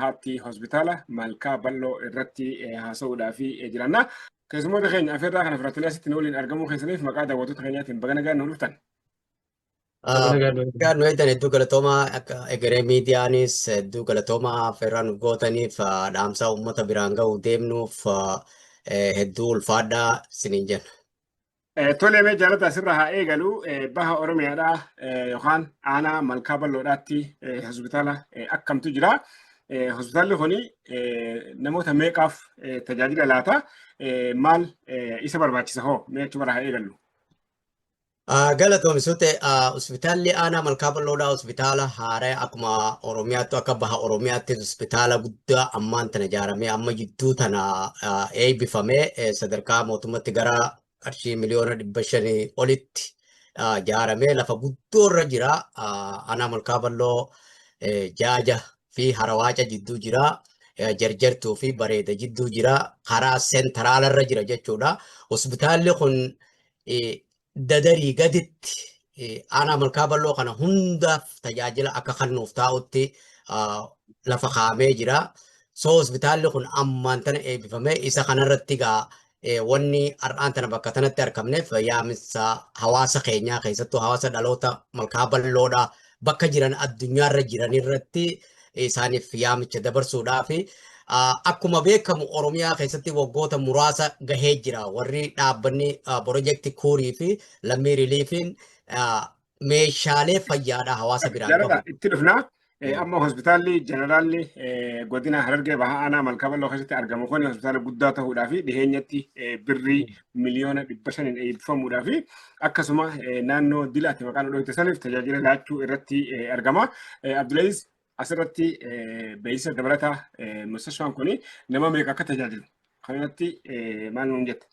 Bahaatti hospitaala Malkaa Bal'oo irratti haasa'uudhaaf jiranna. Keessummoota keenya afeerraa kana fudhatanii asitti nu waliin argamuu keessaniif maqaa daawwattoota keenyaatiin baga nagaan nu dhuftan. Nagaan nu eegdan, hedduu galatoomaa. Akka Egeree Miidiyaanis hedduu galatoomaa, affeerraa nu gootaniif, dhaamsa uummata biraan ga'uu deemnuuf hedduu ulfaadhaa isiniin jenna. Tolee, mee Jaalata asirraa haa eegalu. Baha Oromiyaadhaa yookaan aanaa Malkaa Bal'oodhaatti hospitaala akkamtu jira? Hospitaalli kun namoota meeqaaf tajaajila laata? Maal isa barbaachisa hoo? Mee achuma haa eegallu. Galatoomi Sute. Hospitaalli aanaa Malkaa Bal'oodhaa hospitaala haaraa akkuma Oromiyaatti, akka baha Oromiyaatti hospitaala guddaa ammaan tana ijaaramee amma jidduu tana eebbifamee, sadarkaa mootummatti gara qarshii 500,000 olitti ijaaramee lafa guddoo irra jira. Aanaa Malkaa Bal'oo Jaaja fi Harawaaca jidduu jira. Jarjartuu fi Bareeda jidduu jira. Karaa seentaraala irra jira jechuudha. Hospitaalli kun Dadarii gaditti aanaa Malkaa Bal'oo kana hundaaf tajaajila akka kennuuf taa'utti lafa kaa'amee jira. So hospitaalli kun ammaan tana eebbifamee, isa kanarratti gaa wanni har'aan tana bakka tanatti argamneef yaaminsa hawaasa keenyaa, keessattuu hawaasa dhaloota Malkaa Bal'oodha bakka jiran addunyaarra jiran irratti isaaniif yaamicha dabarsuudhaaf. Akkuma beekamu Oromiyaa keessatti waggoota muraasa gahee jira. Warri dhaabbanni Pirojekti Kuurii fi Lammii Reliifiin meeshaalee fayyaadhaa hawaasa biraan Jaalata, gahu. Itti dhufnaa. Amma hospitaalli jeneraalli godina Harargee Bahaa aanaa Malkaa Bal'oo keessatti argamu kun hospitaala guddaa ta'uudhaa fi dhiheenyatti birrii 500,000 eebbifamuudhaa fi akkasuma naannoo Dilaatti maqaan dhoofte saniif tajaajila laachuu irratti argama. Abdulaziz, asirratti beeksisa dabalataa mustashfaan kun nama meeqa akka tajaajilu kanarratti maal nuun jette?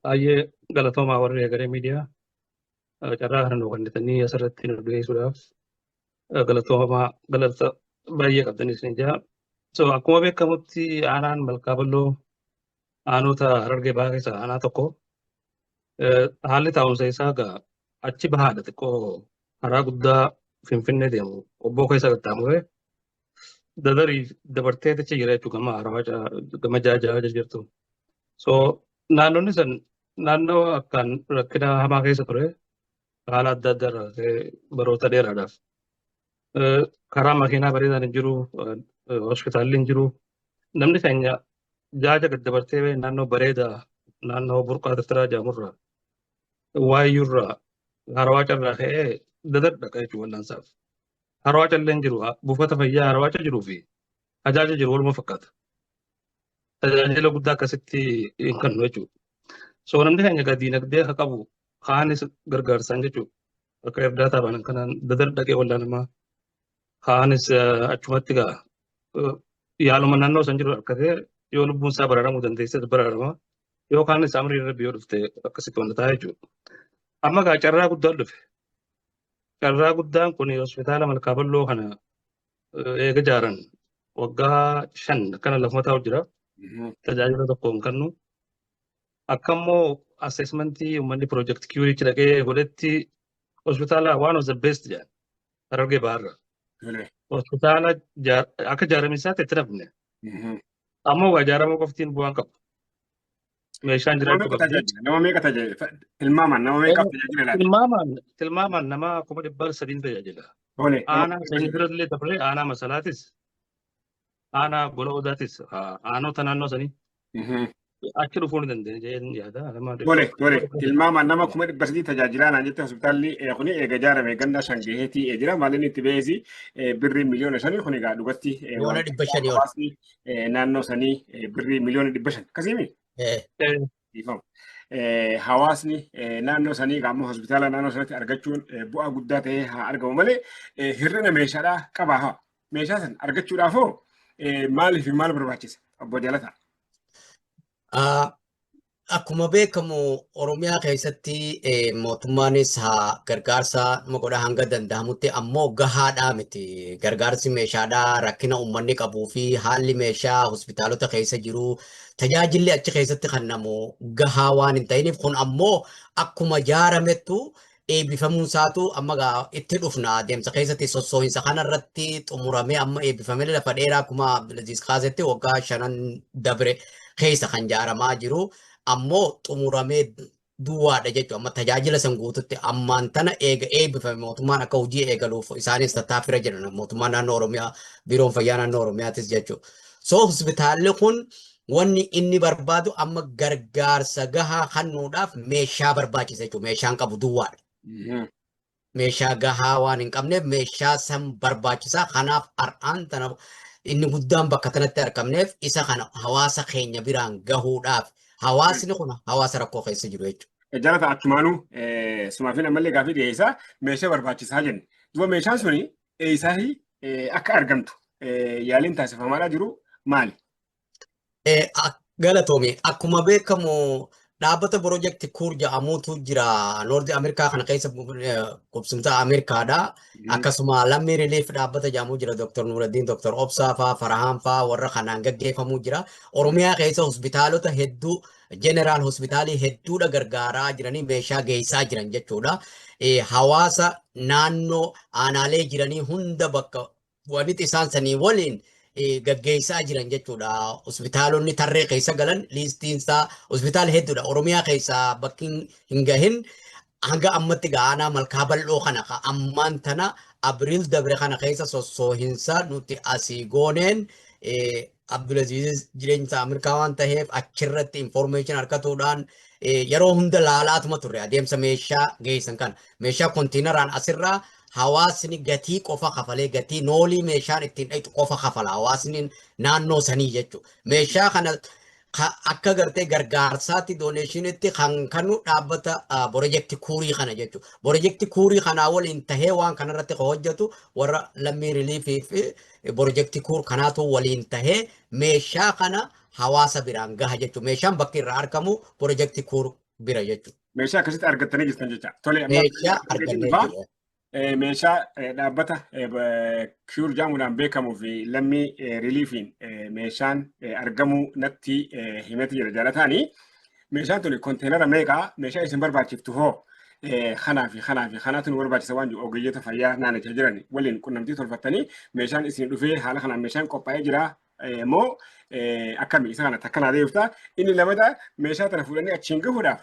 Baay'ee galatoomaa warri Egeree Miidiyaa, carraa kana nu kennitanii asirratti nu dhiyeessuudhaaf galatoomaa, galata baay'ee qabdanii isin jira. So akkuma beekamutti aanaan Malkaa Bal'oo aanota Harargee Bahaa keessaa aanaa tokko. Haalli taa'umsa isaa egaa achi bahaadha, xiqqoo karaa guddaa Finfinnee deemu obboo keessa qaxxaamuree Dadarii dabartee achi jira jechuudha, gama Harawaa gama Jaajaa jirtu. So naannonni san naannoo akkaan rakkina hamaa keessa ture, haala adda addaa irraa ka'ee baroota dheeraadhaaf. Karaa makiinaa bareedaan hin jiru, hospitaalli hin jiru. Namni keenya Jaaja gad dabartee naannoo Bareedaa, naannoo Burqaa Tirtiraa jedhamurraa, Waayyurraa, Harawaa carraa ka'ee Dadar dhaqa jechuudha wal'aansaaf. Harawaa callee hin jiru, buufata fayyaa Harawaa jiruu fi Ajaaja jiru waluma fakkaata. Tajaajila guddaa akkasitti hin kennu jechuudha. So namni keenya egaa diinagdee akka qabu kaanis gargaarsaan jechuudha. Akka irdaataa banan kanaan Dadar dhaqee wal'aanamaa, kaanis achumatti gaa yaaluma naannoo san jiru argatee yoo lubbuun isaa baraaramuu dandeesses baraarama, yookaan amrii Rabbi yoo dhufte akkasitti wanta ta'a jechuudha. Amma gaa carraa guddaan dhufe. Carraa guddaan kun hospitaala Malkaa Bal'oo kana eega ijaaran waggaa 5 akkana lafuma taa'u jira. Tajaajila tokko hin kennu. Akka immoo assessmentii uummanni Pirojekti Kiurichi dhaqee godhetti hospitaala one of the best jedhan Harargee Bahaarra. Hospitaala akka ijaaramisaatti itti nafne. Ammoo waa ijaaramuu qoftiin bu'aan qabu. Meeshaan Nama jiraachuu meeqa qabdi. tajaajila? Nama meeqa tajaajila? Tilmaamaan nama meeqaaf tajaajila laata? Tilmaamaan nama 300,000 tajaajila. Tole. Nama Aanaa sanii bira illee dabalee aanaa Masalaatis, aanaa Gola Odaatis, aanota naannoo sanii achi dhufuu ni dandeenya jedheen yaada. Nama Tole. Tilmaamaan nama 300,000 tajaajilaa naan jette. Hospitaalli kuni eega ijaarame ganna 5 gaheetii jira. Maal inni itti ba'eesi birrii 5,000,000 kun egaa dhugatti 500,000 ol. Hawaasni naannoo sanii birrii 500,000,000 akkasiimi? Dhiifama. Hawaasni naannoo sanii ammoo hospitaala naannoo sanatti argachuun bu'aa guddaa ta'ee haa argamu malee hir'ina meeshaadhaa qaba haa. Meeshaa san argachuudhaaf hoo maaliif fi maal barbaachisa? Obbo Jalataa. Akkuma beekamu Oromiyaa keessatti mootummaanis haa gargaarsa nama godha hanga danda'amutti, ammoo gahaadhaa miti. Gargaarsi meeshaadhaa rakkina uummanni qabuu fi haalli meeshaa hospitaalota keessa jiru, tajaajilli achi keessatti kennamu gahaa waan hin ta'iniif, kun ammoo akkuma jaaramettu Eebbifamuun isaatu amma gaa itti dhufna, adeemsa keessatti sossoo'insa kanarratti xumuramee amma eebbifamee lafa dheeraa akkuma Abdulaziz kaasetti waggaa 5 dabre keessa kan ijaaramaa jiru ammoo xumuramee duwwaadha jechuudha. Amma tajaajila san guututti ammaan tana eega eebbifame mootummaan akka hojii eegaluuf isaanis tattaaffira jiran, mootummaan naannoo Oromiyaa, biiroon fayyaa naannoo Oromiyaatis jechuudha. So hospitaalli kun wanni inni barbaadu amma gargaarsa gahaa kennuudhaaf meeshaa barbaachisa jechuudha. Meeshaan qabu duwwaadha. Meeshaa gahaa waan hin qabneef meeshaa san barbaachisaa. Kanaaf har'aan tana inni guddaan bakka kanatti argamneef isa kana hawaasa keenya biraan gahuudhaaf, hawaasni kun hawaasa rakkoo keessa jiru jechuudha. Jalata achumaanuu sumaafin ammallee gaafii dhiyeessaa, meeshaa barbaachisaa jenne. Duba meeshaan suni eessaa akka argamtu yaaliin taasifamaadhaa jiru maali? Galatoomi. Akkuma beekamu dhaabbata Project CURE jedhamutu jira. North Ameerikaa kana keessa qubsumtaa Ameerikaadha. Akkasuma Lammii Relief dhaabbata jedhamu jira. Dr. Nuuraddiin, Dr. Obsaa faa, Farahaan faa warra kanaan gaggeeffamuu jira. Oromiyaa keessa hospitaalota hedduu, general hospitaalii hedduudha gargaaraa jiranii meeshaa geessaa jiran jechuudha. Hawaasa naannoo aanaalee jiranii hunda bakka walitti isaan sanii waliin gaggeessaa jiran jechuudha. Hospitaalonni tarree keessa galan liistiin isaa hospitaala hedduudha. Oromiyaa keessa bakki hin gahin hanga ammatti gaanaa Malkaa Bal'oo kana ammaan tana Abriil dabre kana keessa sossoohinsa nuti asii gooneen, Abdulaziz jireenya isaa Ameerikaa waan ta'eef achirratti information argatuudhaan yeroo hunda laalaatuma turre adeemsa meeshaa geessan kana. Meeshaa konteenaraan asirraa hawaasni gatii qofa kafalee, gatii noolii meeshaan ittiin dhaqxu qofa kafala hawaasni naannoo sanii jechuudha. Meeshaa kana akka gartee gargaarsaatti, donationitti kan kennu dhaabbata Project CURE kana jechuudha. Project CURE kanaa waliin tahee waan kanarratti kan hojjetu warra Lammii Reliefii fi Project CURE kanaatu waliin tahee meeshaa kana hawaasa biraan gaha jechuudha. Meeshaan bakki irraa argamu Project CURE bira jechuudha. Meeshaa akkasitti argattanii jirtan jecha. Tole, amma Meeshaa argannee jirra. Meeshaa dhaabbata CURE jedhamuudhaan beekamuu fi Lammii Reliefiin meeshaan argamuu natti himeeti jira jaalataanii. Meeshaan tuni konteenara meeqaa, meeshaa isin barbaachiftu hoo, kanaa fi kanaa fi kanaatu nu barbaachisa waan jiru ogeeyyota fayyaa naannichaa jiran waliin qunnamtii tolfattanii meeshaan isin dhufee haala kanaan meeshaan qophaa'ee jira moo akkami, isa kana takka naa deebifta. Inni lamata, meeshaa tana fuudhanii achiin gahuudhaaf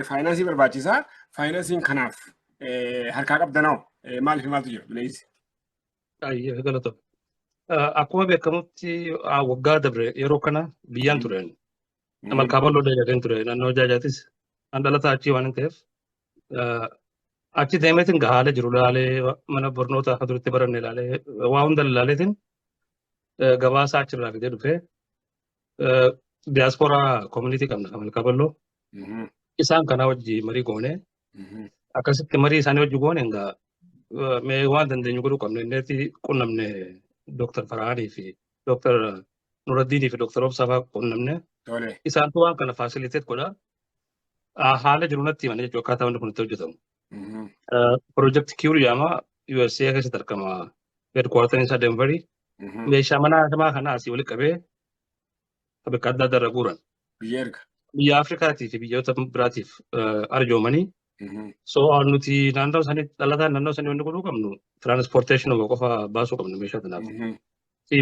faayinaansii barbaachisaa. Faayinaansiin kanaaf harkaa qabdanoo maaliif maaltu jira bileessi? Ayyee, galatoomi. Akkuma beekamutti waggaa dabre yeroo kana biyyaan tureen. Malkaa Bal'oo dalagaan ture, naannoo Jaajaatis. An dhalataa achii waan hin ta'eef achi deemeetiin haala jiru ilaalee, mana barnoota akka duritti baranne ilaalee, waa hunda ilaaleetiin gabaasaa achirraa fidee dhufee, diyaasporaa community qabna kan Malkaa Bal'oo. Isaan kanaa wajji marii goone, akkasitti marii isaanii wajji goone egaa mee waan dandeenyu godhuu qabne inneetti qunnamne Dr. Farahaanii fi Dr. Nuraddiinii fi Dr. Obsaa fa'aa qunnamne. Isaantu waan kana facilitate godha. Haala jiru natti himan jechuudha akkaataa wanti kun itti hojjetamu. Project CURE jedhama, USA keessatti argama. Headquarterin isaa Denverii. Meeshaa mana hakimaa kana asii walitti qabee bakka adda addaa irra guuran. Biyya erga. Biyya Afrikaatii fi biyyoota biraatiif arjoomanii. So nuti naannoo sanii dhalataan naannoo sanii wanni godhuu qabnu transportation qofa baasuu qabnu meeshaa kanaaf.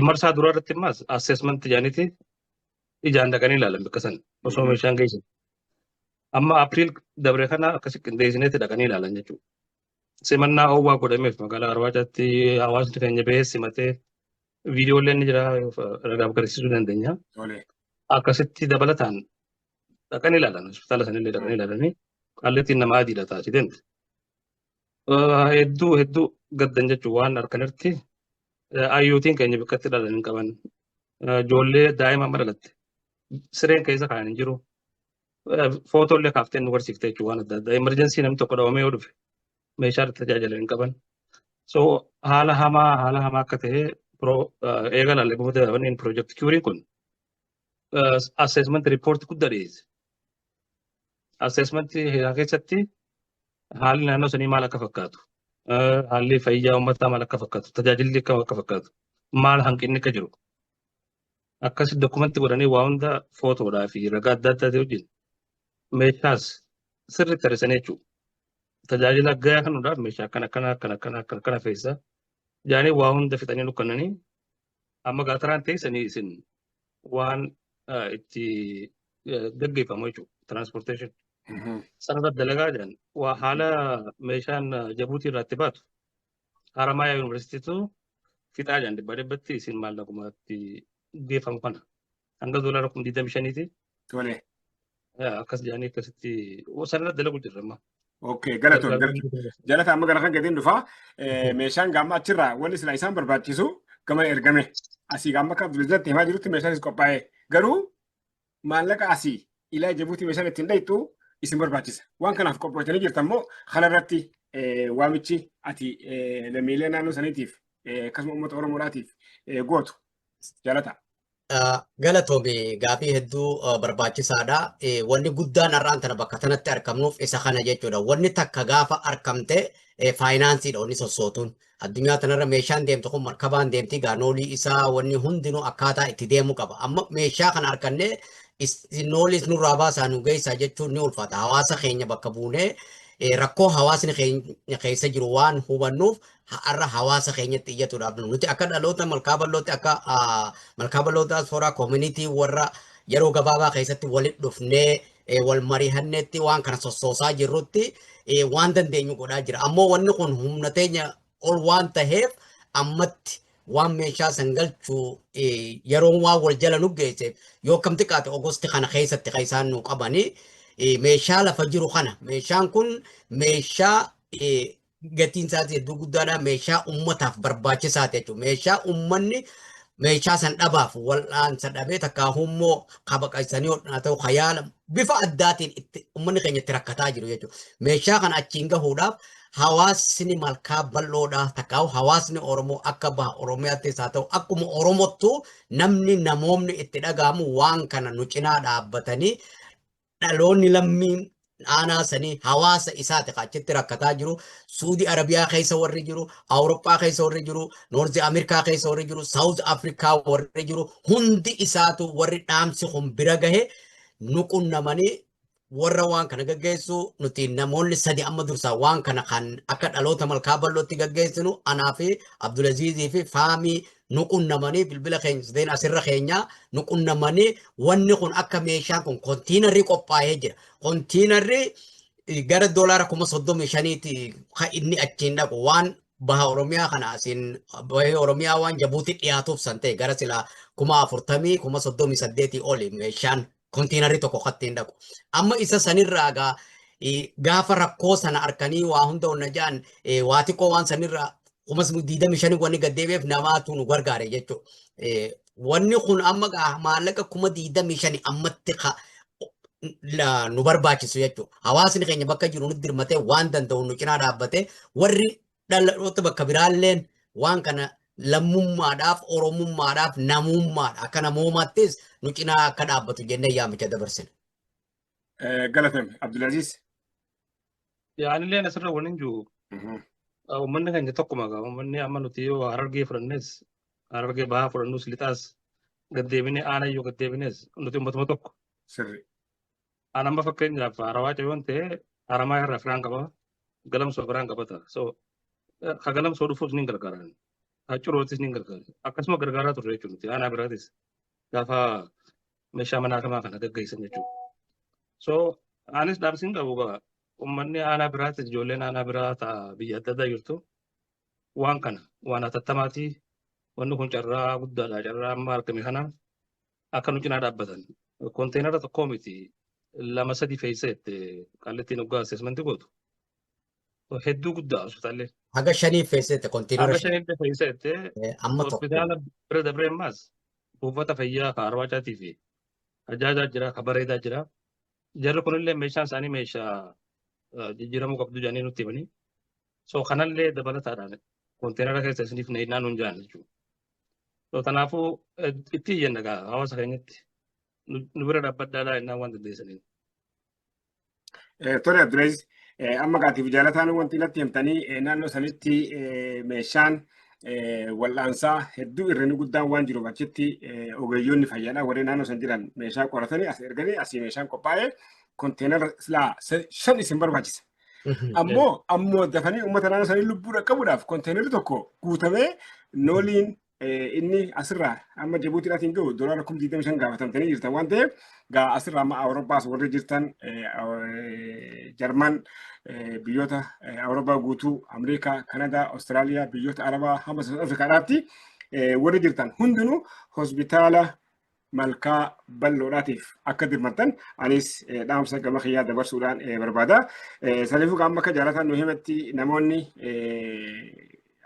Marsaa duraa irratti immoo assessment jedhaniiti ijaan dhaqanii ilaalan bakka sana osoo meeshaan geessan. Amma April dabre kana akkasi qindeessineetti dhaqanii ilaalan jechuudha. Simannaa oowwaa godhameef magaalaa Arbaachaatti hawaasni keenya bahee simatee, viidiyooleen ni jira, ragaaf agarsiisuu dandeenya. Akkasitti dabalataan dhaqanii ilaalan, hospitaala sanillee dhaqanii ilaalanii qalleettiin nama adiidha taasise. Hedduu hedduu gaddan jechuun waan harkanirti ayyootiin keenya bakkatti dhalan hin qaban. Ijoollee daa'ima amma dhalatte sireen keessa kaa'an hin jiru. Footollee kaaftee nu barsiifte jechuun waan adda addaa. Emergency namni tokko dhabamee yoo dhufe meeshaa irratti tajaajilan hin qaban. So haala hamaa, haala hamaa akka ta'e eega ilaalle booda wanni Project CUREin kun assessment report guddaa dhiyeesse. Assessment keessatti haalli naannoo sanii maal akka fakkaatu, haalli fayyaa uummataa maal akka fakkaatu, tajaajilli akkam akka fakkaatu, maal hanqinni akka jiru. Akkasi document godhanii waa hunda footoodhaa fi ragaa adda addaa wajjin meeshaas sirriitti tarreessanii jechuudha. Tajaajila gahaa kennuudhaaf meeshaa akkana akkana akkana akkana akkana akkana feessa. Jaanii waa hunda fixanii nukkannanii amma gaataraan teessanii isin waan itti gaggeeffamu jechuudha. Transportation. Sanarra dalagaa jiran waa haala meeshaan Jabuutii irraa itti baatu Haramaayaa Yuunivarsiitiitu fixaa jiran dhibba dhibbatti isin maallaquma itti geeffamu kana. Hanga $25,000ti. Tole. Akkas jedhanii akkasitti sanarra dalagu jirra amma. Okay, galatoon. Jalata amma gara kan gadiin dhufaa. Meeshaan gaamma achirraa wanni silaa isaan barbaachisu gama ergame. Asii gaamma akka Abdulizatti himaa jirutti meeshaanis qophaa'e. Garuu maallaqa asii ilaa Jabuutii meeshaan ittiin dhayxu isin barbaachisa. Waan kanaaf qophootanii jirtan immoo kanarratti waamichi ati lammiilee naannoo saniitiif akkasuma uummata Oromoodhaatiif gootu jaalata. Galatoomi, gaafii hedduu barbaachisaadha. Wanni guddaan har'aan tana bakka tanatti argamnuuf isa kana jechuudha. Wanni takka gaafa argamte faayinaansiidha wanni sossootuun. Addunyaa tanarra meeshaan deemtu kun markabaan deemti, gaanoolii isaa wanni hundinuu akkaataa itti deemu qaba. Amma meeshaa kana argannee noolis nurraa baasaa nu geessaa jechuun ni ulfaata. Hawaasa keenya bakka buunee rakkoo hawaasni keenya keessa jiru waan hubannuuf har'a hawaasa keenyatti iyyatuudhaaf nuti akka dhaloota Malkaa Bal'ootti, akka Malkaa Bal'oo Diaspora Community warra yeroo gabaabaa keessatti walitti dhufnee wal mariihannetti waan kana sossoosaa jirrutti waan dandeenyu godhaa jira. Ammoo wanni kun humna teenya ol waan taheef ammatti waan meeshaa san galchuu yeroon waan wal jala nu geesseef yoo akkam xiqqaate August kana keessatti kan isaan nu qabanii meeshaa lafa jiru kana. Meeshaan kun meeshaa gatiin isaati hedduu guddaadha. Meeshaa ummataaf barbaachisaa ta'e jechuudha. Meeshaa uummanni meeshaa san dhabaaf wal'aansa dhabee takkaa immoo kabaqaysanii hodhaa ta'u hayaala bifa addaatiin itti uummanni keenya itti rakkataa jiru jechuudha. Meeshaa kana achiin gahuudhaaf hawaasni Malkaa Bal'oodha takkaa hawaasni Oromoo akka baha Oromiyaattis haa ta'u akkuma Oromottuu namni namoomni itti dhaga'amu waan kana nu cinaa dhaabbatanii dhaloonni lammiin aanaa sanii hawaasa isaati achitti rakkataa jiru. Suudi Arabiyaa keessa warri jiru, Awurooppaa keessa warri jiru, North Ameerikaa keessa warri jiru, South Afrikaa warri jiru, hundi isaatu warri dhaamsi kun bira gahe nu qunnamanii warra waan kana gaggeessu nuti namoonni sadi amma dursaa waan kana kan akka dhaloota Malkaa Bal'ootti gaggeessinu anaa fi Abdulaziizii fi Faamii nu qunnamanii bilbila keenya sadeen asirra keenya nu qunnamanii wanni kun akka meeshaan kun kontiinarri qophaa'ee jira. Kontiinarri gara $35,000ti kan inni achiin dhaqu, waan baha Oromiyaa kana asiin baha Oromiyaa waan Jabuuti dhiyaatuuf san ta'e gara silaa 40,000 38,000 oli meeshaan kontiinarri tokko kattiin dhaqu. Amma isa sanirraa gaa gaafa rakkoo sana arkanii waa hunda onna ja'an waa xiqqoo waan sanirraa 25,000 wanni gaddeebi'eef namaatu nu gargaare jechuudha. Wanni kun amma maallaqa 25,000 ammatti nu barbaachisu jechuudha. Hawaasni keenya bakka jiru nutti dirmatee waan danda'u nu cinaa dhaabbatee warri dhaloota bakka biraalleen waan kana lammummaadhaaf, oromummaadhaaf, namummaadha akka namoomaattis nu cinaa akka dhaabbatu jennee yaamicha dabarsina. Galatame Abdulaziz. Yaanillee asirra waliin jiru uummanni keenya tokkuma qaba. Uummanni amma nuti yoo Harargee fudhannes, Harargee Bahaa fudhannus, Lixaas gaddeebinee, aanaa yoo gaddeebines nuti uummatuma tokko. Sirri. Aan amma fakkeenyaaf Harawaa yoon ta'e Haramaa irraa firaan qaba. Galamsoo firaan qabata. So ka Galamsoo dhufuus ni gargaaran. Ka Cirootis ni gargaara. Akkasuma gargaaraa turre jechuudha nuti aanaa biraatis gaafa meeshaa manaa kamaa kana gaggeessan jechuudha. So anis dhaamsiin qabu gaa uummanni aanaa biraatis ijoolleen aanaa biraa ta'a biyya adda addaa jirtu waan kana waan hatattamaatii wanni kun carraa guddaadha, carraa amma argame kana akka nu cinaa dhaabbatan. Konteenara tokkoo miti, lama sadi fe'isa jette Qaallittiin hoggaa assessment gootu. Hedduu guddaa hospitaallee. Haga shanii feesseette kontiinara. Haga shaniillee fe'isa jette. Amma tokko. Hospitaala bira dabree ammaas buufata fayyaa ka Arwaacaatii fi Ajaajaa jira, ka Bareedaa jira. Jarri kunillee meeshaan isaanii meeshaa jijjiiramuu qabdu jedhanii nutti himanii. So kanallee dabalataadhaan konteenara keessa isiniif naannoo nuun jedhan jechuudha. So kanaafuu itti iyyanna gaa hawaasa keenyatti nu bira dhaabbadhaadhaa jennaan waan dandeessaniin. Tole Abdulaziz, amma gaatiif jaalataan wanti natti himtanii naannoo sanitti meeshaan wal'aansaa hedduu irreen guddaan waan jiruuf achitti ogeeyyoonni fayyaadhaa warreen naannoo san jiran meeshaa qoratanii as erganii asii meeshaan qophaa'ee konteenara silaa shan isin barbaachisa. Ammoo dafanii uummata naannoo sanii lubbuu dhaqqabuudhaaf konteenarri tokko guutamee nooliin inni asirraa amma Jibuutiidhaatiin gahu doolaara 25,000 gaafatamtanii jirtan waan ta'eef, gaa asirraa amma Awurooppaas warri jirtan, Jarman, biyyoota Awurooppaa guutuu, Ameerikaa, Kanadaa, Awustiraaliyaa, biyyoota Arabaa hamma South Afrikaadhaatti warri jirtan hundinuu hospitaala Malkaa Bal'oodhaatiif akka dirmattan anis dhaamsa gama kiyyaa dabarsuudhaan barbaada. Saniifuu amma akka Jaalataan nu himetti namoonni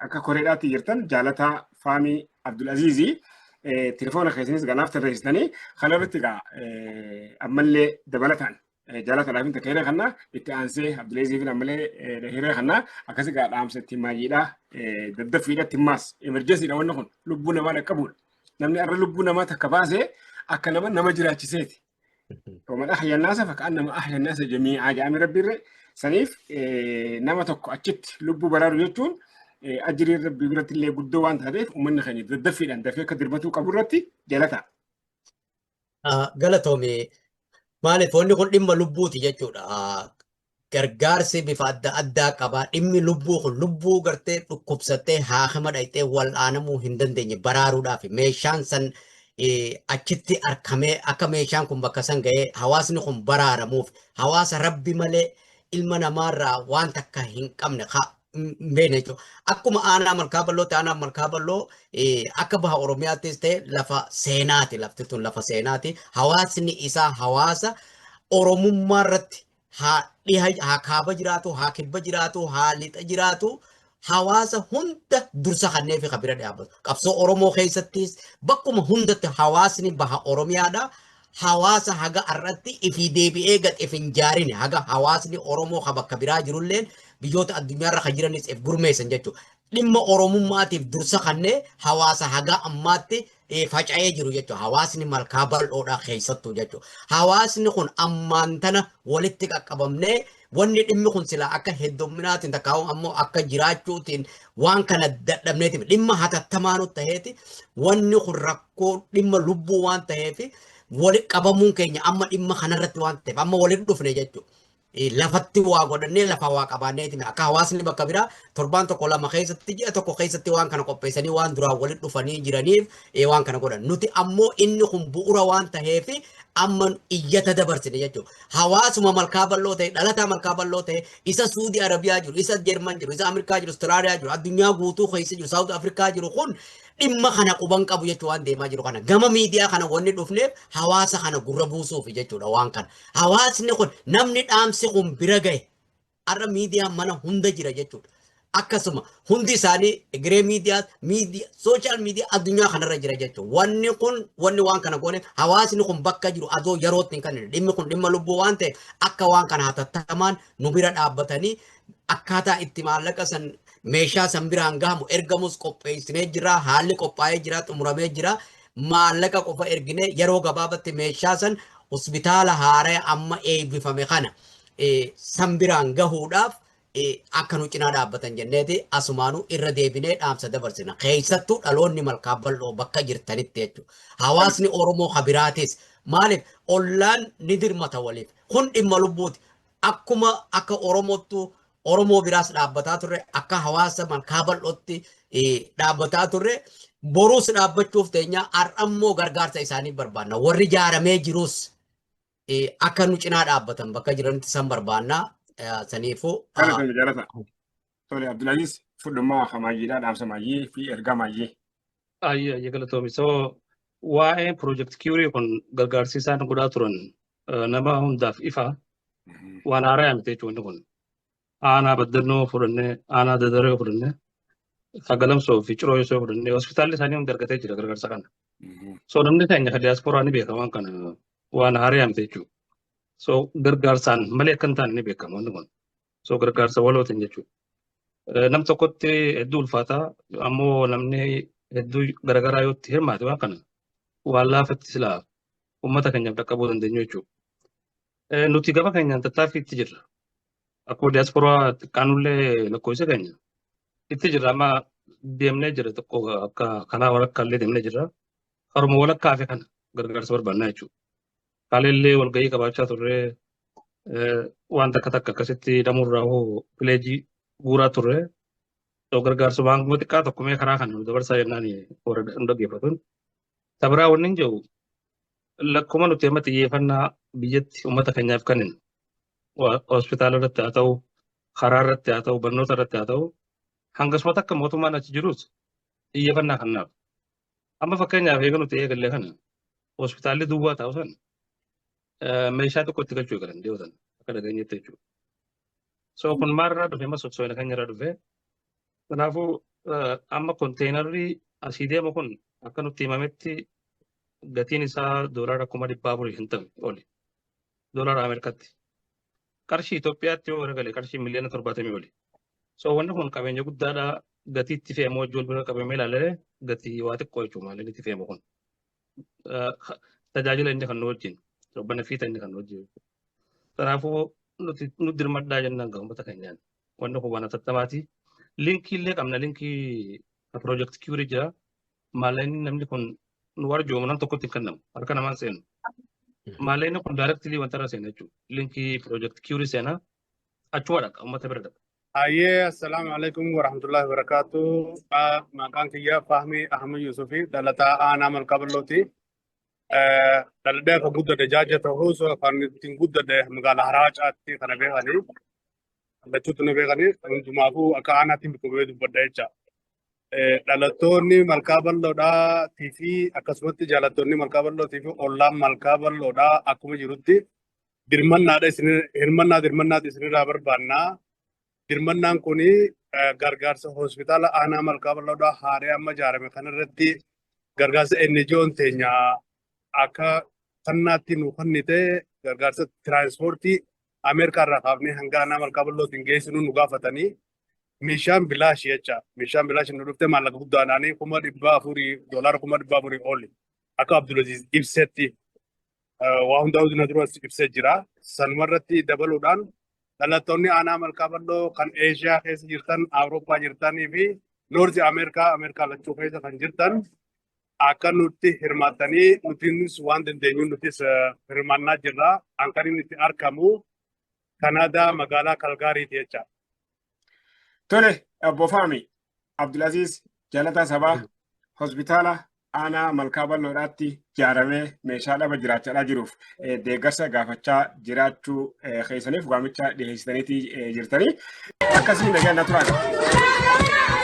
akka koreedhaatti jirtan, Jaalataa Faamii Abdulaziizii, telefoona keessanis ganaaf tarreessitanii kanarratti egaa ammallee dabalataan Jaalatadhaaf hin takka hiree kanna itti aansee Abdulaziziif ammallee hiree kanna akkasii egaa dhaamsa itti maayyiidha daddaffiidha itti maas emergency dha, wanni kun lubbuu namaa dhaqqabuudha. Namni arra lubbuu namaa takka baasee akka nama nama jiraachiseeti. ومن أحيا الناس فكأنما أحيا الناس جميعا jedhame rabbiirre. Saniif nama tokko achitti lubbuu baraaru jechuun ajiriin rabbii biratti illee guddoo waan taateef, uummanni keenya daddaffiidhaan dafee akka dirmatuu qabu irratti jalata. Galatoomi. Maaliif, wanni kun dhimma lubbuuti jechuudha. Gargaarsi bifa adda addaa qaba. Dhimmi lubbuu kun lubbuu gartee dhukkubsattee haakima dhaqxee wal'aanamuu hin dandeenye baraaruudhaaf meeshaan san achitti argamee akka meeshaan kun bakka san ga'ee hawaasni kun baraaramuuf, hawaasa rabbi malee ilma namaarraa waan takka hin qabne hin beekne jechuudha. Akkuma aanaa Malkaa Bal'ootti, aanaa Malkaa Bal'oo akka baha Oromiyaattis ta'e lafa seenaati, lafti tun lafa seenaati. Hawaasni isaa hawaasa Oromummaa irratti haa dhiha, haa kaaba jiraatu, haa kibba jiraatu, haa lixa jiraatu, hawaasa hunda dursa kannee fi bira dhaabbatu. Qabsoo Oromoo keessattis bakkuma hundatti hawaasni baha Oromiyaadha. Hawaasa haga har'atti ifii deebi'ee gad if hin jaarine, haga hawaasni Oromoo ka bakka biraa jirulleen biyyoota addunyaarra kan jiranis if gurmeessan jechuudha. Dhimma Oromummaatiif dursa kannee hawaasa haga ammaatti faca'ee jiru jechuudha. Hawaasni Malkaa Bal'oodhaa keessattuu jechuudha. Hawaasni kun ammaan tana walitti qaqqabamnee wanni dhimmi kun silaa akka heddumminaatiin takkaa'u ammoo akka jiraachuutiin waan kana dadhabneeti dhimma hatattamaanu ta'eeti, wanni kun rakkoo dhimma lubbuu waan ta'eef walitti qabamuun keenya amma dhimma kanarratti waan ta'eef amma walitti dhufne jechuudha. Lafatti waa godhannee lafa waa qabaanneeti akka hawaasni bakka biraa torbaan tokko lama keessatti, ji'a tokko keessatti waan kana qopheessanii waan duraan walitti dhufanii jiraniif waan kana godhan. Nuti ammoo inni kun bu'uura waan ta'eef amma iyyata dabarsine jechuudha. Hawaasuma Malkaa Bal'oo ta'e, dhalataa Malkaa Bal'oo ta'e, isa Suudii Arabiyaa jiru, isa Jerman jiru, isa Ameerikaa jiru, Austraaliyaa jiru, addunyaa guutuu keessa jiru, South Afrikaa jiru kun dhimma kana quban qabu jechuu, waan deemaa jiru kana. Gama miidiyaa kana wanni dhufneef hawaasa kana gurra buusuuf jechuudha waan kana. Hawaasni kun, namni dhaamsi kun bira gahe, har'a miidiyaan mana hunda jira jechuudha. Akkasuma hundi isaanii egeree miidiyaa, miidiyaa, social media addunyaa kanarra jira jechuudha. Wanni kun, wanni waan kana goone, hawaasni kun bakka jiru adoo yerootti hin kennine, dhimmi kun dhimma lubbuu waan ta'eef akka waan kana hatattamaan nu bira dhaabbatanii akkaataa itti maallaqa san meeshaa san biraan gahamu ergamus qopheessinee jira, haalli qophaa'ee jira, xumuramee jira. Maallaqa qofa erginee yeroo gabaabatti meeshaa san hospitaala haaraa amma eebbifame kana san biraan gahuudhaaf akka nu cinaa dhaabbatan jenneeti asumaanuu irra deebinee dhaamsa dabarsina. Keessattuu dhaloonni Malkaa Bal'oo bakka jirtanitti jechuudha. Hawaasni Oromoo kabiraatis, maaliif, ollaan ni dirmata waliif. Kun dhimma lubbuuti. Akkuma akka Oromottu Oromoo biraas dhaabbataa turre, akka hawaasa Malkaa Bal'ootti dhaabbataa turre, boruus dhaabbachuuf teenya, har'ammoo gargaarsa isaanii barbaanna. Warri jaaramee jirus akka nu cinaa dhaabbatan bakka jiranitti san barbaanna. Saniifuu. Galatoomii, jaalata. Tole, Abdulaziz, fudhummaa hamaayiidhaa, dhaamsa maayyii fi ergaa maayyii. Ayyee, ayyee, galatoomi. So waa'ee Project Cure kun gargaarsi isaan godhaa turan nama hundaaf ifa, waan haaraa miti jechuudha kun. Aanaa Baddannoo fudhannee, aanaa Dadaree fudhannee, Sagalamsoo fi Ciroo yoo fudhannee, hospitaalli isaanii hundi argatee jira gargaarsa kana. So namni keenya kan diyaasporaa ni beeka, waan kana waan haaraa miti jechuudha. So gargaarsaan malee akka hin taane ni beekama wanni kun. So gargaarsa walootiin jechuudha. Nam tokkotti hedduu ulfaata, ammoo namni hedduu garaagaraa yoo itti hirmaate waan kana waan laafatti silaa uummata keenyaaf dhaqqabuu dandeenyu jechuudha. Nuti gama keenyaan tattaaffii itti jirra. Akkuma diyaasporaa xiqqaanullee lakkoofsa keenya itti jirra, amma deemnee jira, tokko akka karaa walakkaa illee deemnee jirra. Karuma walakkaa fi kana gargaarsa barbaannaa jechuudha. Kaleellee walgahii qabaachaa turre. Waan takka takka akkasitti namurraa hoo pledge guuraa turre. So gargaarsa baankuma xiqqaa tokko mee karaa kana nu dabarsaa jennaan warra nu dhaggeeffatuun. Tabiraa wanni hin jiru, lakkuma nuti amma xiyyeeffannaa biyyatti uummata keenyaaf kenninu, hospitaala irratti haa ta'u, karaa irratti haa ta'u, barnoota irratti haa ta'u, hangasuma takka mootummaan achi jirus xiyyeeffannaa kennaaf. Amma fakkeenyaaf eega nuti eegalle kana hospitaalli duwwaa ta'u san meeshaa tokko itti galchuu eegalan dhiyootan akka dhageenyetti jechuudha. So kun maalirraa dhufe? Amma sochoo'ina keenya irraa dhufe. Kanaafuu amma konteenarri asii deemu kun akka nutti himametti gatiin isaa $450,000 oli. Doolaara Ameerikaatti. Qarshii Itoophiyaatti yoo garagale qarshii miliyoona 70 oli. So wanni kun qabeenya guddaadha. Gatii itti fe'amu wajjin wal bira qabamee ilaalee gatii waa xiqqoo jechuudha maallaqni itti fe'amu kun. Tajaajila inni kan nu wajjin, benefit inni kan nu wajjin. Kanaafuu nuti nu dirmadhaa jennaan gaa uummata keenyaan. Wanni kun waan hatattamaati. Linkii illee qabna, linkii Project Cure jira. Maallaqni namni kun nu arjoomu nam tokkotti hin kennamu. Harka namaan seenu. Maallaqni kun directly wanta irra seena jechuudha. Linkii Project Cure seena. Achuma dhaqa, uummata bira dhaqa. Hayyee, assalaamu alaikum warahmatullahi wabarakatuh. Maqaan kiyya Fahmi Ahmad Yusufi, dhalataa aanaa Malkaa Bal'ooti. Dhaladhee akka guddate jaaja ta'us, kan ittiin guddate magaalaa Haraacaatti kana beekanii. Lachuutti na beekanii, hundumaafuu akka aanaatti bakka bu'ee dubbadha jecha. Dhalattoonni Malkaa Bal'oodhaatii fi akkasumatti jaalattoonni Malkaa Bal'ootii fi ollaan Malkaa Bal'oodhaa akkuma jirutti dirmannaadha isin hirmannaa dirmannaati isinirraa barbaannaa. Dirmannaan kuni gargaarsa hospitaala aanaa Malkaa Bal'oodhaa haaree amma ijaarame kanarratti gargaarsa NGO'n teenya akka kannaatti nu kennite, gargaarsa tiraanspoortii Ameerikaa irraa kaafnee hanga aanaa Malkaa Bal'ootiin geessinu nu gaafatanii, meeshaan bilaashi jecha. Meeshaan bilaashi nu dhufte maallaqa guddaadhaanii 400,000, $400,000 oli akka Abdulaziz ibsetti waa hundaa na dura ibsee jira. Sanumarratti dabaluudhaan dhalattoonni aanaa Malkaa Bal'oo kan Eeshiyaa keessa jirtan, Awurooppaa jirtanii fi North Ameerikaa, Ameerikaa lachuu keessa kan jirtan akka nutti hirmaattanii nutiinis waan dandeenyu nutis hirmaannaa jirra. Kan inni itti argamu Kanaadaa magaalaa Kalgaariiti jecha. Tole, obbo Faami Abdulaziz Jalataa Sabaa, hospitaala aanaa Malkaa Bal'oodhaatti ijaaramee meeshaa dhaba jiraachaa jiruuf deeggarsa gaafachaa jiraachuu keessaniif waamicha dhiyeessitaniitii jirtanii. Akkasii nagaan na turan.